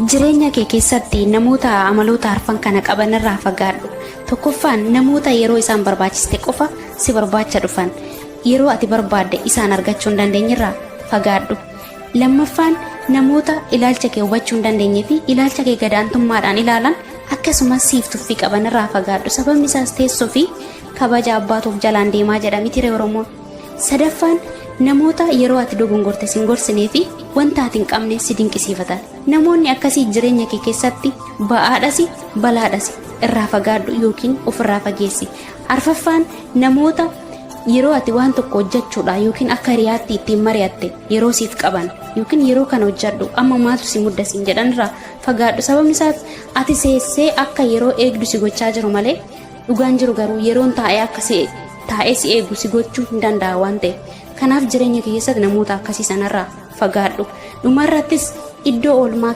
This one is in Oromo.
Jireenya kee keessatti namoota amaloota arfan kana qaban irraa fagaadhu. Tokkoffaan, namoota yeroo isaan barbaachiste qofa si barbaacha dhufan, yeroo ati barbaadde isaan argachuu hin dandeenye irraa fagaadhu. Lammaffaan, namoota ilaalcha kee hubachuu hin dandeenye fi ilaalcha kee gadaantummaadhaan ilaalan, akkasumas siif tuffii qaban irraa fagaadhu. Sababni isaas teessoo fi kabaja abbaatuuf jalaan deemaa jedha miti Oromoon? Sadaffaan, namoota yeroo ati dogongorte sin gorsinee fi wanta ati hin qabne si dinqisiifatan. Namoonni akkasii jireenya kee keessatti ba'aadhas balaadhas, irraa fagaadhu yookiin ofirraa fageessi. Arfaffaan, namoota yeroo ati waan tokko hojjechuudha yookiin akka hiriyaatti ittiin mari'atte yeroo siif qaban, yookiin yeroo kana hojjedhu, amma maaltu si mudda siin jedhan irraa fagaadhu. Sababni isaas ati seessee akka yeroo eegdu si gochaa jiru malee, dhugaan jiru garuu yeroon taa'ee akka si taa'ee si eegu si gochuu hin danda'a waan ta'eef. Kanaaf jireenya kee keessatti namoota akkasii sanarraa fagaadhu. Dhumarrattis iddoo oolmaa